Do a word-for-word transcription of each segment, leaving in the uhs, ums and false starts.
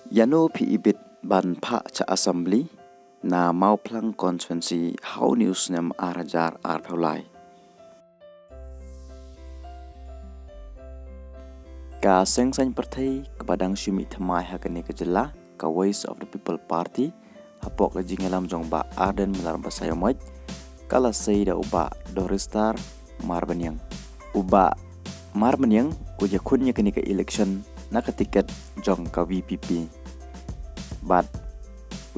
Ïano phi ibit ban phah cha Assembly na Mawphlang Constituency ha une u snem ar hajar arphew lai. Ka seng saiñ pyrthei kaba dang shu mih thymmai ha kane ka jylla, ka Voice of the People Party, hapoh ka jingïalam jong Bah Ardent Miller Basaiawmoit, ka la sei da u Bah Doristar Marbaniang. U Bah Marbaniang u ïakhun ïa kane ka election na ka ticket jong ka V P P. Bad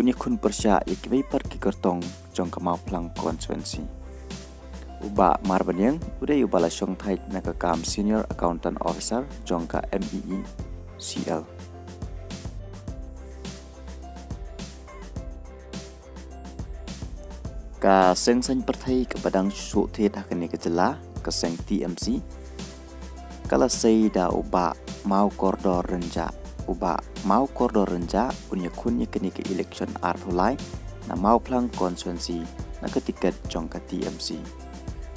un ïakhun pyrshah ïa kiwei pat ki kyrtong jong ka Mawphlang Constituency. U Bah Marbaniang u dei uba la shongthait na ka kam Senior Accountant Officer jong ka M E E C L. Ka seng saiñ pyrthei kaba dang shu thied ha kane ka jylla, ka seng T M C, ka la sei da u Bah Mawkordor Rynjah. U Bah Mawkordor Rynjah un ïakhun ïa kane ka election arphew lai na Mawphlang Constituency na ka ticket jong ka T M C.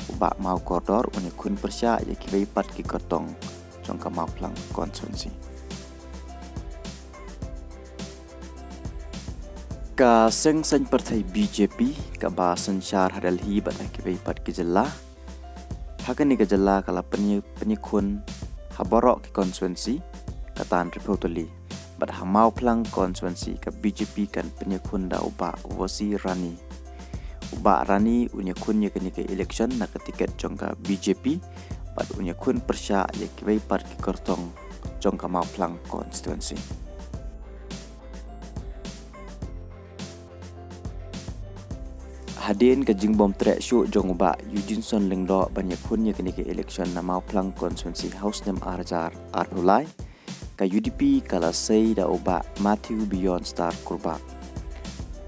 U Bah Mawkordor un ïakhun pyrshah ïa kiwei pat ki kyrtong jong ka Mawphlang Constituency. Ka seng saiñ pyrthei B J P kaba synshar ha Delhi bad ha kiwei pat ki jylla, ha kane ka jylla ka la pynïa-, pynïakhun ha baroh ki constituency ka tan riphew tylli. Bad ha Mawphlang Constituency ka B J P kan pynïakhun da u Bah Vosi Rani. U Bah Rani un ïakhun ïa kane ka election na ka ticket jong ka B J P bad un ïakhun pyrshah ïa kiwei pat ki kyrtong jong ka Mawphlang Constituency. Hadien ka jingbym treh shuh jong u Bah Eugeneson Lyngdoh ban ïakhun ïa kane ka election na Mawphlang Constituency ha u snem ar hajar arphew lai, ka U D P ka la sei da u Bah Matthew Beyondstar Kurbah.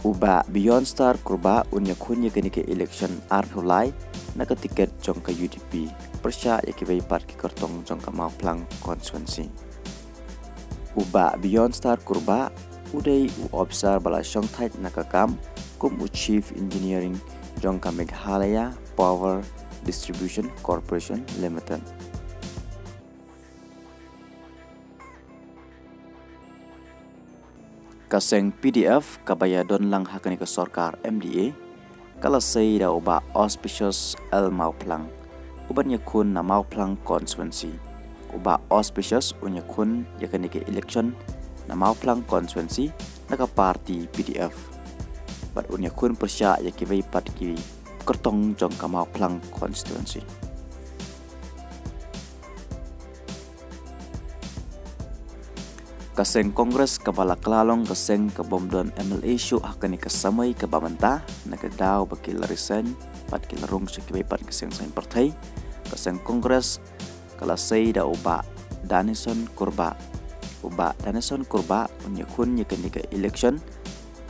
U Bah Beyondstar Kurbah un ïakhun ïa kane ka election arphew lai na ka ticket jong ka U D P, pyrshah ïa kiwei pat ki kyrtong jong ka Mawphlang Constituency. U Bah Beyondstar Kurbah u dei u ophisar ba la shongthait na ka kam kum u Chief Engineering jong ka Meghalaya Power Distribution Corporation Limited. Ka seng P D F kaba ïadon lang ha kane ka sorkar M D A, ka la sei da u Bah Auspicious L Mawphlang, uban ïakhun na Mawphlang Constituency. U Bah Auspicious un ïakhun ïa kane ka election na Mawphlang Constituency na ka party P D F. Bad un ïakhun pyrshah ïa kiwei pat ki kyrtong jong ka Mawphlang Constituency. Ka seng Congress kaba la kylla long ka seng kabym don M L A shuh ha kane ka samoi kaba mynta, na ka daw ba ki la resign bad ki la rung sha kiwei pat ki seng saiñ pyrthei. Ka seng Congress ka la sei da u Bah Danison Kurbah. U Bah Danison Kurbah un ïakhun ïa kane ka election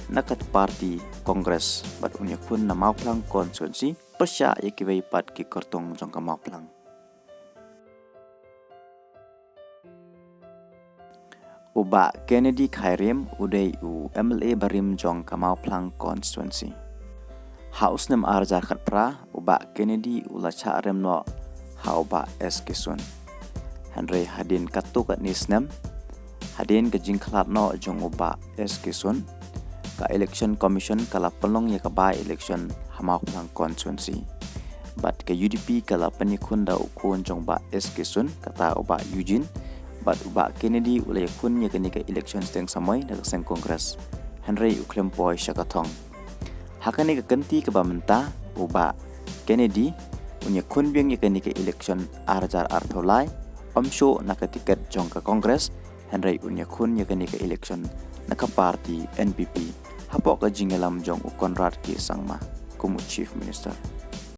na ka party Congress bad un ïakhun na Mawphlang Constituency pyrshah ïa kiwei pat ki kyrtong jong ka Mawphlang. U Bah Kennedy Khairim u dei u M L A barim jong ka Mawphlang Constituency. Ha u snem ar hajar khatphra, u Bah Kennedy u la shah rem noh ha u Bah S K Sun. Hynrei hadien katto katne snem, hadien ka jingkhlad noh jong u Bah S K Sun, ka Election Commission ka la pynlong ïa ka by-election ha Mawphlang Constituency. Bad ka U D P ka la pynïakhun da u khun jong Bah S K Sun, kata u Bah Eugene, bad u Bah Kennedy u la ïakhun ïa kane ka election sdang samoi da ka seng Congress. Hynrei u khlem poi sha ka thong. Ha kane ka kynti kaba mynta, u Bah Kennedy un ïakhun biang ïa kane ka election ar hajar arphew lai, ym shuh na ka ticket jong ka Congress, hynrei un ïakhun ïa kane ka election na ka party N P P, hapoh ka jingïalam jong u Conrad K Sangma kum u Chief Minister.